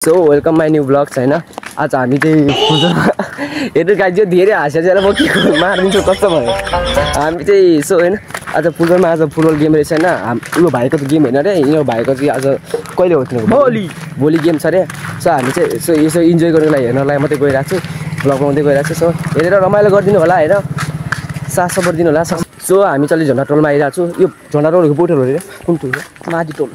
So welcome my new blogs हैन। आज हामी चाहिँ हेर्नु गाइज यो धेरै हाँसेर चाहिँ म के मारिदिन्छु कस्तो भयो। हामी चाहिँ यसो हैन आज फुटबलमा आज फुटबल गेम रहेछ हैन। यो भाइको त गेम हैन रे, यो भाइको चाहिँ आज कहिले हो तिनीहरूको भोलि गेम छ रे। सो हामी चाहिँ यसो इन्जोय गर्नको लागि हेर्नलाई मात्रै गइरहेको छु, भ्लग बनाउँदै गइरहेको छु। सो हेरेर रमाइलो गरिदिनु होला हैन, साथ सपोर्ट दिनु होला। सो हामी चाहिँ झन्डा टोलमा आइरहेको छु। यो झन्डा टोलको बोटल हो रे, कुन टोल माझी टोल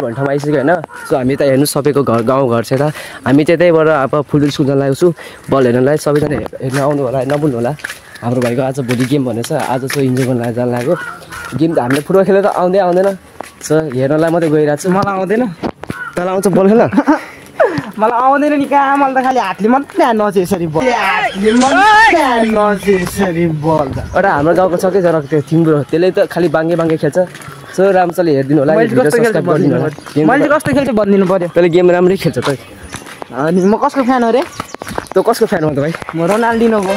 भन्ने ठाउँमा आइसक्यो हैन। सो हामी त हेर्नु सबैको गाउँघर छ त। हामी चाहिँ त्यहीबाट अब फुटबल स्कुल जान लागेको छु बल हेर्नलाई। सबैजना हेर्न आउनु होला, नभुल्नु होला। हाम्रो भाइको आज भोलि गेम भनेछ, आज सो इन्जोय गर्न जान लागेको। गेम त हामीले फुटबल खेलेर त आउँदैन, सो हेर्नलाई मात्रै गइरहेको छु। मलाई आउँदैन, तँलाई आउँछ बल खेल्न? मलाई आउँदैन नि कहाँ, मलाई त खालि हातले मात्रै नचे यसरी बल, एउटा हाम्रो गाउँको छ कि जरा त्यो थिम्बुरो, त्यसले त खालि बाङ्गे खेल्छ। सो राम्रोसँगले हेरिदिनु होला। मैले कस्तो खेल्छ भनिदिनु पर्यो। तैँले गेम राम्रै खेल्छ त। अनि म कसको फ्यान हो रे? तँ कसको फ्यान हो त भाइ? म रोनाल्डिनोको।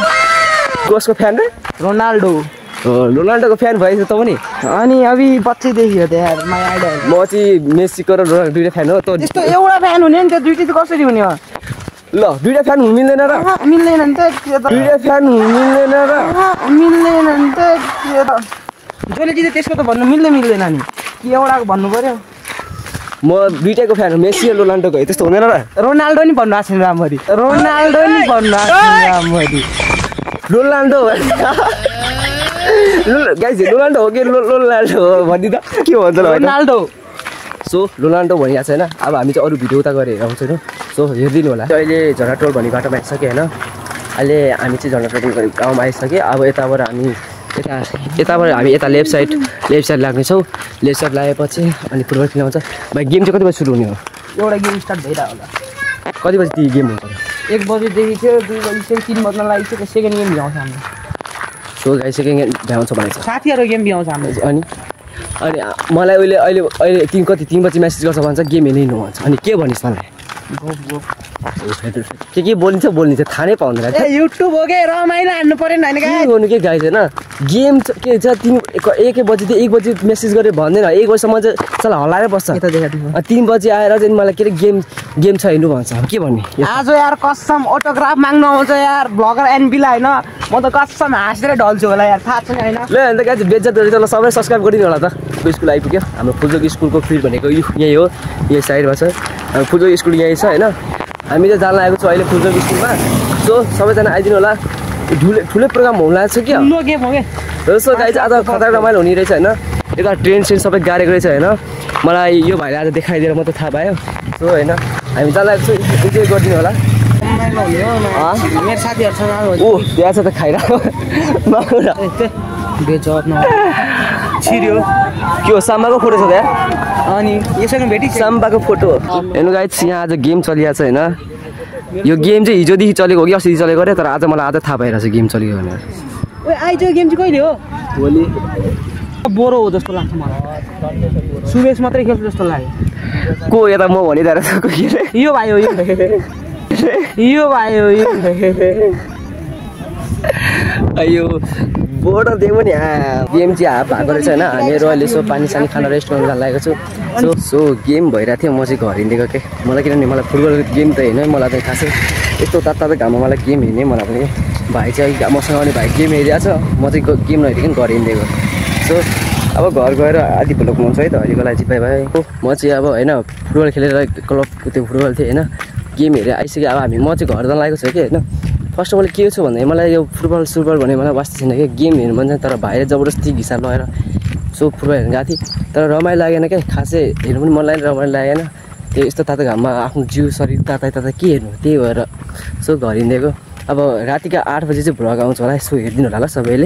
कसको फ्यान रे? रोनाल्डो। रोनाल्डोको फ्यान भएछ त पनि? अनि अभि बच्चैदेखि हो त यार, माई आइडल। म चाहिँ मेसीको र रोनाल्डो दुईटा फ्यान हो। त त्यस्तो एउटा फ्यान हुने नि, त्यो दुईटै चाहिँ कसरी हुने हो? ल दुईटा फ्यान हुनु मिल्दैन र? मिल्दैन नि त। दुईटा फ्यान हुनु मिल्दैन र? मिल्दैन नि त। जसले चाहिँ त्यसको त भन्नु मिल्दैन नि, कि एउटाको भन्नु पर्यो। म दुईटाको फ्यान हो, मेसी र रोनाल्डोको। त्यस्तो हुँदैन र? रोनाल्डो नि भन्नु आएको छैन राम्ररी, रोनाल्डो नि भन्नु आएको छैन राम्ररी। रोनाल्डो गाइस, रोनाल्डो हो कि रोनाल्डो हो भनि त के भन्छ रोनाल्डो। सो रोनाल्डो भनिरहेको छ होइन। अब हामी चाहिँ अरू भिडियो उता गएर हेराउँछौँ होइन। सो हेरिदिनु होला। अहिले झन्डाटोल भन्ने बाटोमा आइसक्यो होइन। अहिले हामी चाहिँ झन्डाटोल गाउँमा आइसक्यो। अब यताबाट हामी यता लेफ्ट साइड लाग्नेछौँ। लेफ्ट साइड लागेपछि अनि फुटबल खेल्न आउँछ। भाइ गेम चाहिँ कति बजी सुरु हुने हो? एउटा गेम स्टार्ट भइरहेको होला। कति बजी ती गेम हुन्छ? 1 बजीदेखि थियो, 2 बजीसम्म, 3 बज्न लागिसक्यो। सेकेन्ड गेम भ्याउँछ हाम्रो। सो गाई सेकेन्ड गेम भ्याउँछ भनेको छ। साथीहरू गेम भ्याउँछ हाम्रो। अनि मलाई अहिले 3 बजी म्यासेज गर्छ भन्छ गेम हेर्नु भन्छ। अनि के भनिस् मलाई? के बोलिन्छ थाहा नै पाउँदैन। युट्युब हो के, रमाइलो हान्नु परेन होइन? के गर्नु के गाई छैन गेम के छ। 1 बजी मेसेज गरेर भन्दैन, 1 बजीसम्म चाहिँ चल हल्लाएर बस्छ। 3 बजी आएर चाहिँ मलाई के अरे गेम छ हेर्नु भन्छ। अब के भन्ने? आज यार कसम अटोग्राफ माग्नु आउँछ यार ब्लगर एनबीला होइन। म त कसम हाँसेर ढल्छु होला यार, थाहा छैन होइन? ल अन्त गाई बेज्जत गरेर ल सबैले सब्सक्राइब गरिदिनु होला त। स्कुल आइपुग्यो हाम्रो फुटबल स्कुलको फिल्ड भनेको यही हो, यही साइडमा छ। हाम्रो फुटबल स्कुल यहीँ छ होइन। हामी चाहिँ जान लागेको छौँ अहिले फुटबल स्कुलमा। सो सबैजना आइदिनु होला। ठुलो प्रोग्राम हुन लागेको छ क्या। गेम हो क्या। जस्तो गाई चाहिँ आज खतरा रमाइलो हुने रहेछ होइन। यता ट्रेन सबै गाडेको रहेछ होइन। मलाई यो भाइले आज देखाइदिएर मात्रै थाहा पायो। सो होइन हामी जान लागेको छौँ, इन्जोय गरिदिनु होला। मेरो साथीहरूसँग ऊ त्यहाँ छ त खाइरहेको छिर्यो। के हो साम्बाको फोटो छ त्यहाँ? अनि यसरी भेटी साम्बाको फोटो हेर्नु गाइस, यहाँ आज गेम चलिरहेको छ होइन। यो गेम चाहिँ हिजोदेखि चलेको हो कि अस्ति चलेको अरे, तर आज मलाई आज थाहा पाइरहेको छ गेम चलेको भनेर। आइज गेम चाहिँ कहिले हो? भोलि बोरो हो जस्तो लाग्छ मलाई। सुरेश मात्रै खेल्छ जस्तो लाग्यो। को यता म भनिरहेको छ के अरे? यो भाइ हो, यो भाइ हो। अयो बोर्डर दिएको नि गेम चाहिँ हाफ भएको रहेछ होइन। हामीहरू अहिले यसो पानी सानी खान रेस्टुरेन्ट जान लागेको छु। सो गेम भइरहेको थियो, म चाहिँ घर हिँडेको के मलाई, किनभने मलाई फुटबल गेम त होइन मलाई चाहिँ खासै यस्तो तातो घाममा मलाई गेम हिँड्ने मलाई पनि। भाइ चाहिँ मसँग आउने भाइ गेम हेरिरहेको छ, म चाहिँ गेम नहेरिकन घर हिँडेको। सो अब घर गएर आधी भ्लग बनाउँछु है त। अहिलेको लागि चाहिँ बाई म चाहिँ अब होइन फुटबल खेलेर क्लबको त्यो फुटबल थियो होइन, गेम हेरेर आइसक्यो। अब म चाहिँ घर जान लागेको छु कि होइन। फर्स्ट अफ अल के छु भन्दा मलाई यो फुटबल भने मलाई वास्ता छैन क्या, गेम हेर्नु मन छ। तर भाइले जबरजस्ती घिसा लगाएर सो फुटबल हेर्नु गएको थिएँ, तर रमाइलो लागेन क्या खासै, हेर्नु पनि मन लागेन, रमाइलो लागेन। त्यो यस्तो तातो घाममा आफ्नो जिउ शरीर ताता के हेर्नु, त्यही भएर सो घर हिँडेको। अब रातिको 8 बजी चाहिँ भ्लग आउँछ होला। यसो हेरिदिनु होला ल सबैले।